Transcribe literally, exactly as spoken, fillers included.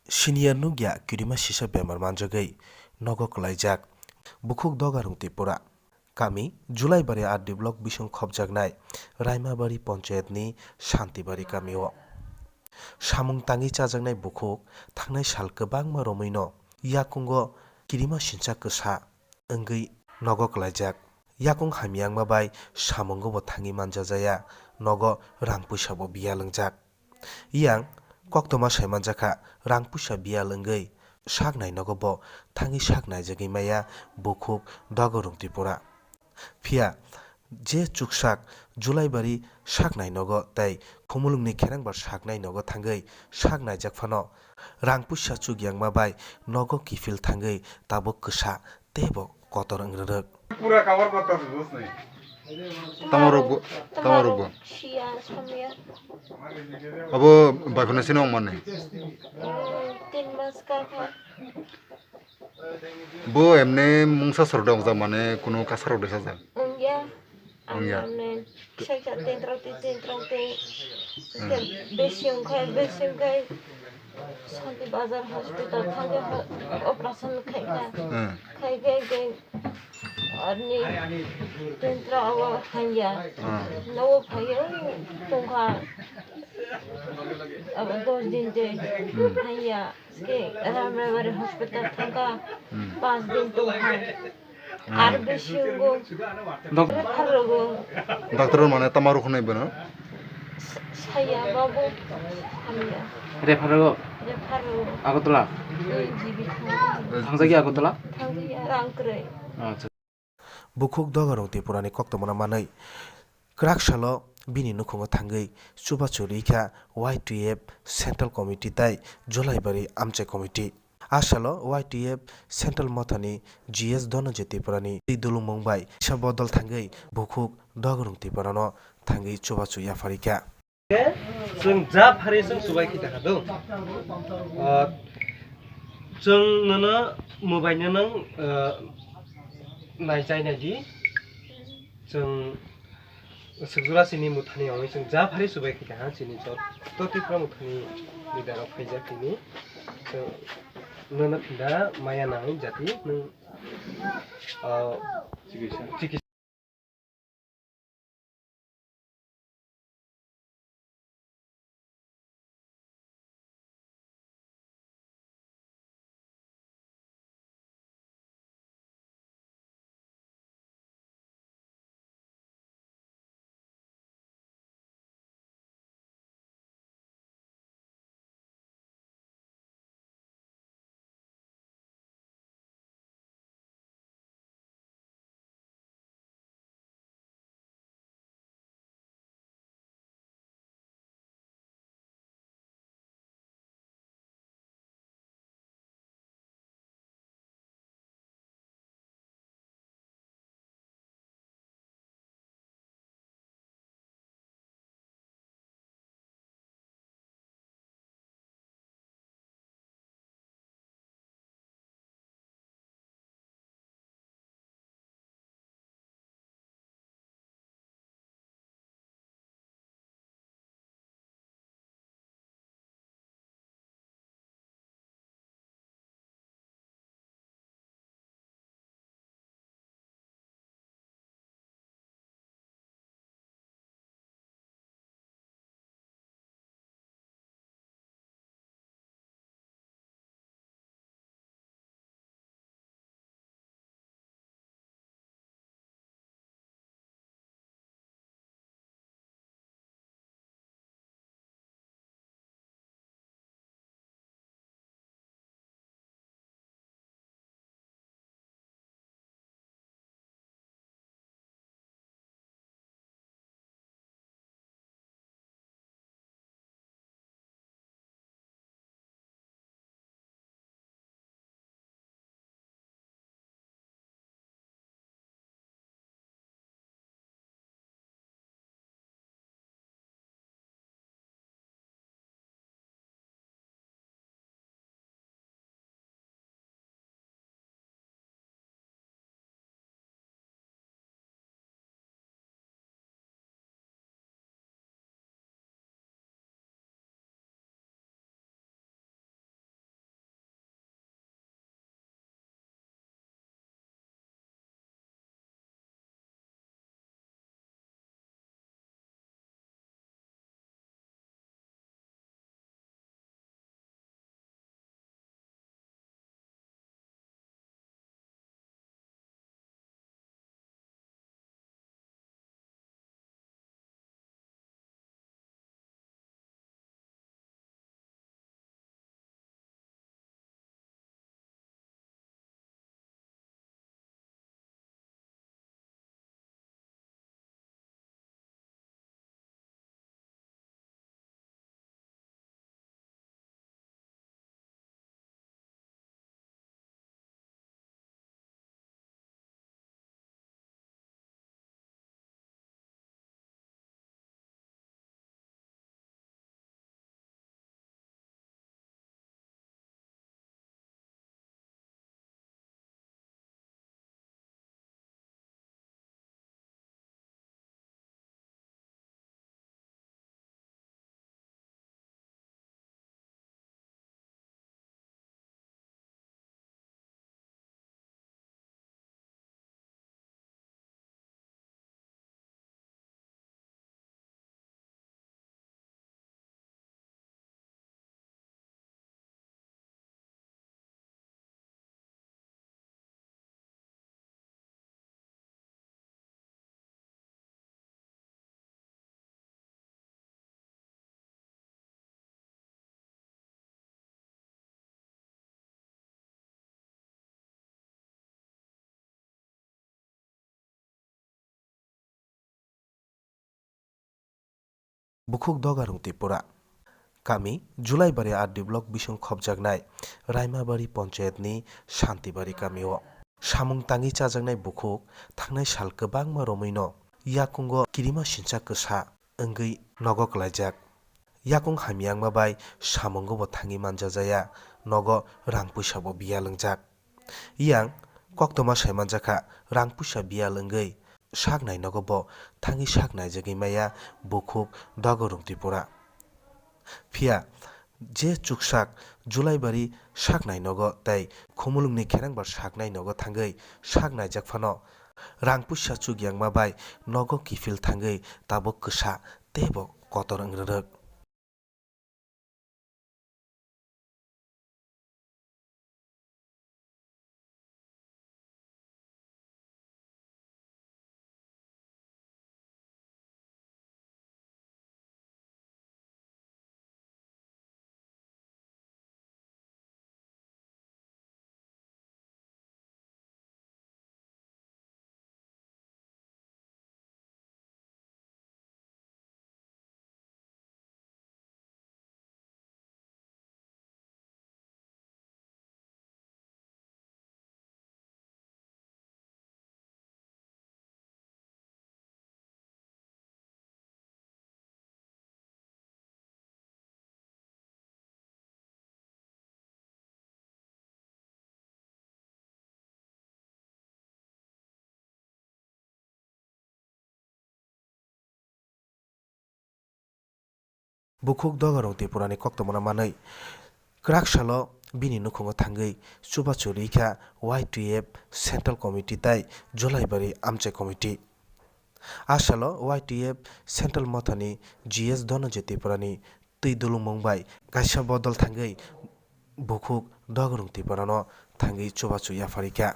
Senior nukya kirima sisa bemar manjagwi nogo kwlaijak. Bukhuk Dogarung Tripura. Kami Julaibari R D block bising khopjaknai Raimabari ponchayatni Shantibari kamio. Samung tangwi chajaknai bukhuk thangnai sal kwbangma romwino yakungo kirima sincha kwsa wngwi nogo kwlaijak. Yakung hamyangma bai samungo bo thangwi manjajaya, nogo rang puisa bo biya lwngjak. Yang koktwma sai manjakha, rang puisa biya lwngwi sak nai nogo bo thangwi sak naijagwi maya bukhuk Dogarung Tripura. Phiya je chuksak Julaibari saknai nogo tei Khumulwngni Kherangbar saknai nogo thangwi sak naijak phano, rang puisa chukyangma bai nogo kiphil thangwi tabuk kwsa teibo kotor wng rwrwk. Pura cover kotor bus nai. Tamarok bo, tamarok bo. Siya, samya. Abo bai phano sino wng mani. Hmm, tin mas ka kha. Bo emne mungsa sor dong ja mane kuno kasarok de sajak. Wngya. Wngya. Ang emne kisa kisa tentra te, tentra te. Hmm. Besi wngkhai, besi wngkhai. Santi Bazar Hospital thangwi ho-, operation khaikha. Hmm. Khaikhe, khe arni tentra abo hanya. Hmm. Nogo phaiyo tongkha. Abo dos din te Hmm. hanya. Ke Ramrabari hospital thangkha, Hmm. Pas din tongkha. Hmm. Ar bisi wngkha. Dok- Refer rwgo. Doctor mane tama rw khwnai bono? Sa-, saya babu hamya. Refer rwgo? Refer rwgo. Agartala? Hmm, G B thangkha. Thangjak ya Agartala? Thangjak ya, rang kwrwi. Acha. Bukhuk Dogarung Tripurani koktwmano manwi kwrak salo bini nukhungo thangwi chubachu rikha Y T F Central Committee tai Julaibari Amchai Committee. A salo Y T F Central Mothani G S Dhananjay Tripurani twi dulungmung bai kisa bodol thangwi Bukhuk Dogarung Tripurano thangwi chubachu yapharikha. Chwng ja phari chwng chubai khe tongkha do. Ah, chwng nono mwbai no nang, ah, nai chai nai di. Chwng swkjwra chini mwthani wngwi chwng ja phari chubai khe tongkha chini joto Tipra mwthani leader rok phaijak tini. Chwng nono phinda maya nangwi jati nwng, ah, chikisa. Bukhuk Dogarung Tripura. Kami Julaibari R D block bising khopjaknai Raimabari Panchayatni Shantibari kamio samung tangwi chajaknai bukhuk thangnai sal kwbangma romwino yakungo kirima sincha kwsa wngwi nogo kwlaijak. Yakung hamyangma bai samungo bo thangwi manjajaya, nogo rang puisa bo biyal wngjak. Yang koktwma saimanjakha, rang puisa biyal wngwi saknai nogo bo thangwi saknaijagwi maya bukhuk Dogarung Tripura. Phiya je chuksak Julaibari saknai nogo tei Khumulwngni Kherangbar saknai nogo thangwi saknaijak phano rang puisa chukyangma bai nogo kiphil thangwi tabuk kwsa teibo kotor wngrwrwk. Bukhuk Dogarung Tripurani koktwmano manwi kwrak salo bini nukhungo thangwi chubachu rikha Y T F Central Committee tei Julaibari Amchai Committee. A salo Y T F Central Mothani G S Dhananjay Tripurani twi dulungmung bai kaisa bodol thangwi bukhuk Dogarung Tripurano thangwi chubachu yapharikha.